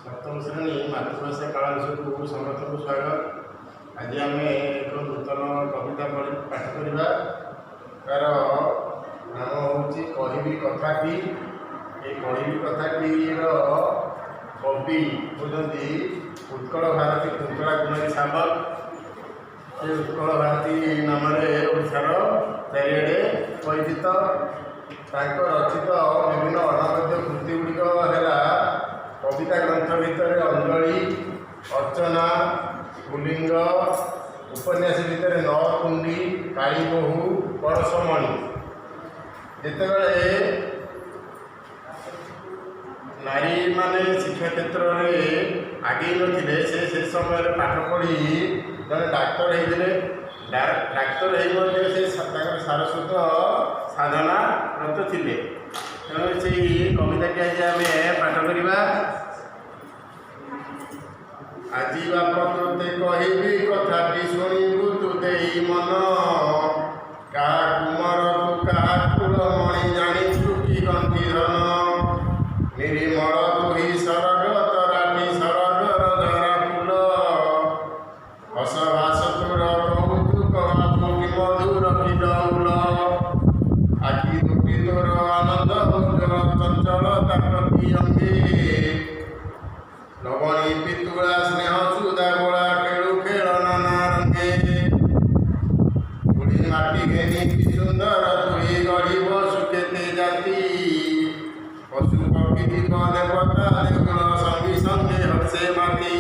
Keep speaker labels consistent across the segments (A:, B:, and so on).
A: ସପ୍ତମ ଶ୍ରେଣୀ ମାତୃଭାଷା କାଳାଂଶକୁ ସମସ୍ତଙ୍କୁ ସ୍ୱାଗତ। ଆଜି ଆମେ ଏକ ନୂତନ କବିତା ପଢ଼ି ପାଠ କରିବା। ତାର ନାମ ହେଉଛି କହିବି କଥାଟି। ଏ କହିବି କଥାଟିର କବି ହେଉଛନ୍ତି ଉତ୍କଳ ଭାରତୀ କୁନ୍ତଳା କୁମାରୀ ସାବତ। ସେ ଉତ୍କଳ ଭାରତୀ ନାମରେ ଓଡ଼ିଶାର ଚାରିଆଡ଼େ ପରିଚିତ। ତାଙ୍କ ରଚିତ ବିଭିନ୍ନ ଅନବଦ୍ୟ କୃତି ଗୁଡ଼ିକ ହେଲା କବିତା ଗ୍ରନ୍ଥ ଭିତରେ ଅଞ୍ଜଳି, ଅର୍ଚ୍ଚନା, ପୁଲିଙ୍ଗ, ଉପନ୍ୟାସ ଭିତରେ ନଅକୁଣ୍ଡି, କାଳୀବୋହୂ, ପରଶମଣି। ଯେତେବେଳେ ନାରୀମାନେ ଶିକ୍ଷା କ୍ଷେତ୍ରରେ ଆଗେଇ ନଥିଲେ, ସେ ସେ ସମୟରେ ପାଠ ପଢ଼ି ଜଣେ ଡାକ୍ତର ହେଇଥିଲେ। ଡାକ୍ତର ହେଇ ମଧ୍ୟ ସେ ତାଙ୍କର ସାରସ୍ୱତ ସାଧନାରତ ଥିଲେ। ତେଣୁ ସେଇ କବିତାଟି ଆଜି ଆମେ ପାଠ କରିବା। ଆଜି ବାପ ତୋତେ କହିବି କଥାଟି, ଶୁଣିବୁ ତୁ ଦେଇ ମନ। କାହା କୁମର ତୁ, କାହା କୁଳମଣି, ଜାଣିଛୁ କି ଗଣ୍ଠି ଧନ? ନିରିମଳ ତୁହି ସରଗ ତରାଟି, ସରଗର ଝରା ଫୁଲ। ହସ ଭାସ ତୋର କୌତୁକ ବାବୁ, କି ମଧୁର କି ଡଉଲ। ଆଖି ଦୁଟି ତୋର ଆନନ୍ଦ ଉଜ୍ଜଳ, ଚଞ୍ଚଳତା ପ୍ରତି ଅଙ୍ଗେ। ଲବଣୀ ପିତୁଳା ସ୍ନେହ ସୁଧା ଗୋଳା, ଖେଳୁ ଖେଳ ନାନା ରଙ୍ଗେ। ଧୂଳି ମାଟି ଘେନି କି ସୁନ୍ଦର ତୁହି ଗଢ଼ି ବସୁ କେତେ ଜାତି। ପଶୁ ପକ୍ଷୀ ଜୀବ ଦେବତା ଦେଉଳ, ସଙ୍ଗେ ସଙ୍ଗେ ହସେ ମାତି।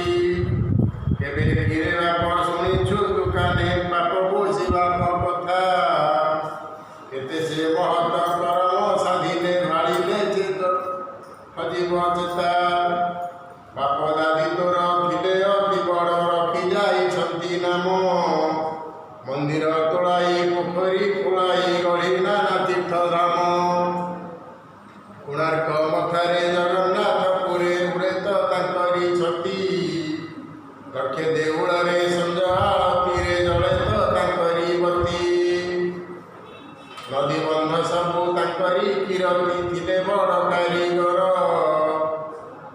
A: କେବେ କିରେ ବାପ ଶୁଣିଛୁ ତୁ କାନେ, ପାପ ବୋଷି ବାପ କଥା? କେତେ ସେ ମହତ କରମ ସାଧିଲେ, ଭାଳିଲେ ଚେତ ହଜିବ ଚେତା। ବାପ ଦାଦି ତୋର ଥିଲେ ଅତି ବଡ଼, ରଖି ଯାଇଛନ୍ତି ନାମ। ମନ୍ଦିର ତୋଳାଇ, ପୋଖରୀ ଖୋଳାଇ, ଗଢ଼ି ନାନା ତୀର୍ଥ ଧାମ। କୋଣାର୍କ ମଥାରେ ଜଗନ୍ନାଥ ପୁରେ, ଉଡ଼େ ତ ତାଙ୍କରି ଛତି। ଲକ୍ଷେ ଦେଉଳରେ ସଞ୍ଜ ଆଳତୀରେ, ଜଳେ ତ ତାଙ୍କରି ବତୀ। ନଦୀ ବନ୍ଧ ସବୁ ତାଙ୍କରି କିରତି, ଥିଲେ ବଡ଼ କାରିଗର।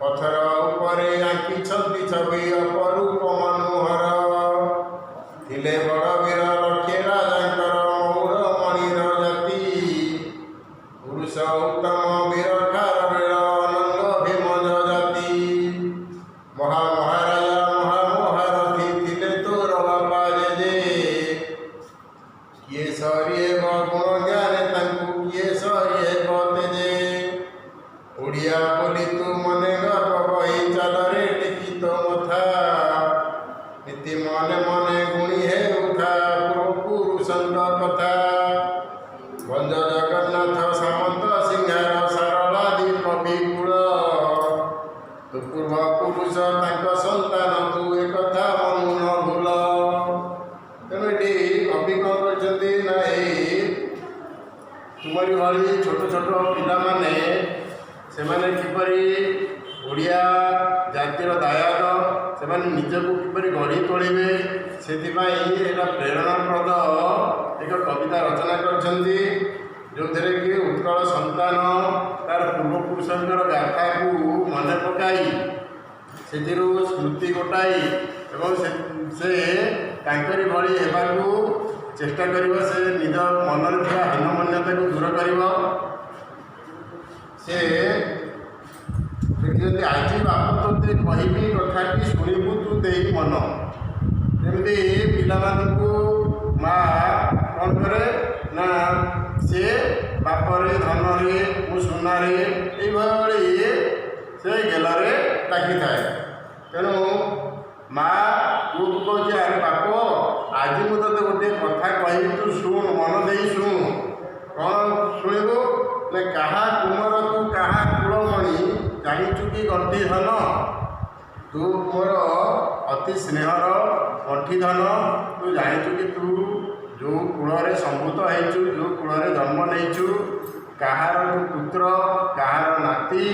A: ପଥର ଉପରେ ଆଙ୍କିଛନ୍ତି ଛବି ଅପରୂପ ମନୋହର। ଥିଲେ ବଡ଼ ବୀର ଲକ୍ଷେ ରାଜାଙ୍କର, ମଉଡ଼ ମଣିର ଜାତି। ପୁରୁଷ ଉତ୍ତମ ବୀର ଖାରବେଳ, ଅନଙ୍ଗ ଭୀମ ଜାତି। ମହା ମହାରାଜା ମହା ମହାରଥୀ, ଥିଲେ ତୋର ବାପା ଜେଜେ। କିଏ ସରି ହେବ ଗୁଣ ଜ୍ଞାନେ ତାଙ୍କୁ, କିଏ ସରି ହେବ ତେଜେ? ଓଡ଼ିଆ ବୋଲି ତୁ ମନେ ଗର୍ବ କହି, ଚାଲରେ ଟେକି ତୋ ମଥା। ନୀତି ମନେ ମନେ ଗୁଣି ହେଉଥା ପୂର୍ବପୁରୁଷଙ୍କ କଥା। ଭଞ୍ଜ ଜଗନ୍ନାଥ ସାମନ୍ତ ସିଂହାର, ସାରଳାଦି କବି କୂଳ। ତୁ ପୂର୍ବ ପୁରୁଷ ତାଙ୍କ ସନ୍ତାନ, ତୁ ଏକଥା ମନୁ ନ ଭୁଲ। ତେଣୁ ଏଠି କବି କ'ଣ କରିଛନ୍ତି ନା, ଏଇ ତୁମରି ଭଳି ଛୋଟ ଛୋଟ ପିଲାମାନେ ସେମାନେ କିପରି ଓଡ଼ିଆ ଜାତିର ଦାୟାଦ, ସେମାନେ ନିଜକୁ କିପରି ଗଢ଼ି ତୋଳିବେ, ସେଥିପାଇଁ ଏଇଟା ପ୍ରେରଣାପ୍ରଦ ଏକ କବିତା ରଚନା କରିଛନ୍ତି, ଯେଉଁଥିରେ କି ଉତ୍କଳ ସନ୍ତାନ ତାର ପୂର୍ବପୁରୁଷଙ୍କର ଗାଥାକୁ ମନେ ପକାଇ, ସେଥିରୁ ସ୍ମୃତି ଗୋଟାଇ ଏବଂ ସେ ତାଙ୍କରି ଭଳି ହେବାକୁ ଚେଷ୍ଟା କରିବ। ସେ ନିଜ ମନରେ ଥିବା ହୀନମନ୍ୟତାକୁ ଦୂର କରିବ। ସେ ଲେଖିଛନ୍ତି, ଆଜି ବାପ ତୋତେ କହିବି କଥାଟି, ଶୁଣିବୁ ତୁ ଦେଇ ମନ। ଯେମିତି ପିଲାମାନଙ୍କୁ ମା କ'ଣ କରେ ନା, ସିଏ ବାପରେ, ଧନରେ, ମୁଁ ସୁନାରେ, ଏଇଭଳି ସେ ଗେଲରେ ଡାକିଥାଏ। ତେଣୁ ମା ପୁଅକୁ କହୁଛି, ଆରେ ବାପ, ଆଜି ମୁଁ ତୋତେ ଗୋଟିଏ କଥା କହିବି, ତୁ ଶୁଣୁ, ମନ ଦେଇ ଶୁଣୁ। କ'ଣ ଶୁଣିବୁ ନା, କାହା କୁମର ତୁ, କାହା କୁଳମଣି, ଜାଣିଛୁ କି ଗଣ୍ଠି ଧନ? ତୁ ମୋର ଅତି ସ୍ନେହର ଗଣ୍ଠି ଧନ। ତୁ ଜାଣିଛୁ କି ତୁ ଯେଉଁ କୂଳରେ ସମ୍ଭୂତ ହେଇଛୁ, ଯେଉଁ କୂଳରେ ଜନ୍ମ ନେଇଛୁ, କାହାର ତୁ ପୁତ୍ର, କାହାର ନାତି,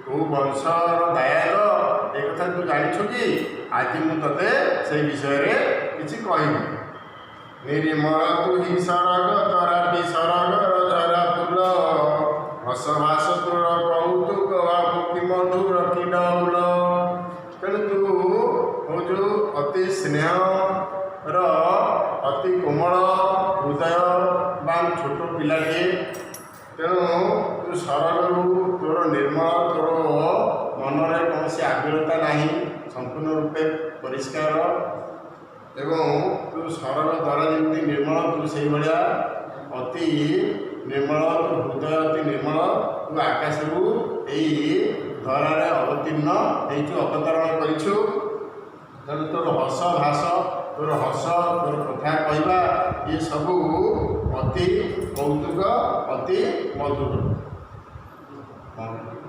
A: କେଉଁ ବଂଶର ଦାୟାଦ, ଏ କଥା ତୁ ଜାଣିଛୁ କି? ଆଜି ମୁଁ ତୋତେ ସେଇ ବିଷୟରେ କିଛି କହିବି। ନିରିମଳ ତୁହି ସରଗ ତରାଟି, ସରଗର ଝରା ଫୁଲ। ହସ ଭାସ ତୋର କୌତୁକ ବାବୁ, କି ମଧୁର କି ଡଉଲ। ଛୋଟ ପିଲାଟିଏ। ତେଣୁ ତୁ ସରଗରୁ, ତୋର ନିର୍ମଳ, ତୋର ମନରେ କୌଣସି ଆବିଳତା ନାହିଁ, ସମ୍ପୂର୍ଣ୍ଣ ରୂପେ ପରିଷ୍କାର ଏବଂ ତୁ ସରଗ ଦ୍ୱାରା ଯେମିତି ନିର୍ମଳ, ତୁ ସେଇଭଳିଆ ଅତି ନିର୍ମଳ। ତୋ ହୃଦୟ ଅତି ନିର୍ମଳ। ତୁ ଆକାଶରୁ ଏଇ ଧରାରେ ଅବତୀର୍ଣ୍ଣ ହେଇଛୁ, ଅବତରଣ କରିଛୁ। ତେଣୁ ତୋର ହସ ଭାସ, ତୋର ହସ, ତୋର କଥା କହିବା, ଇଏ ସବୁ ଅତି କୌତୁକ, ଅତି ମଧୁର। ହଁ।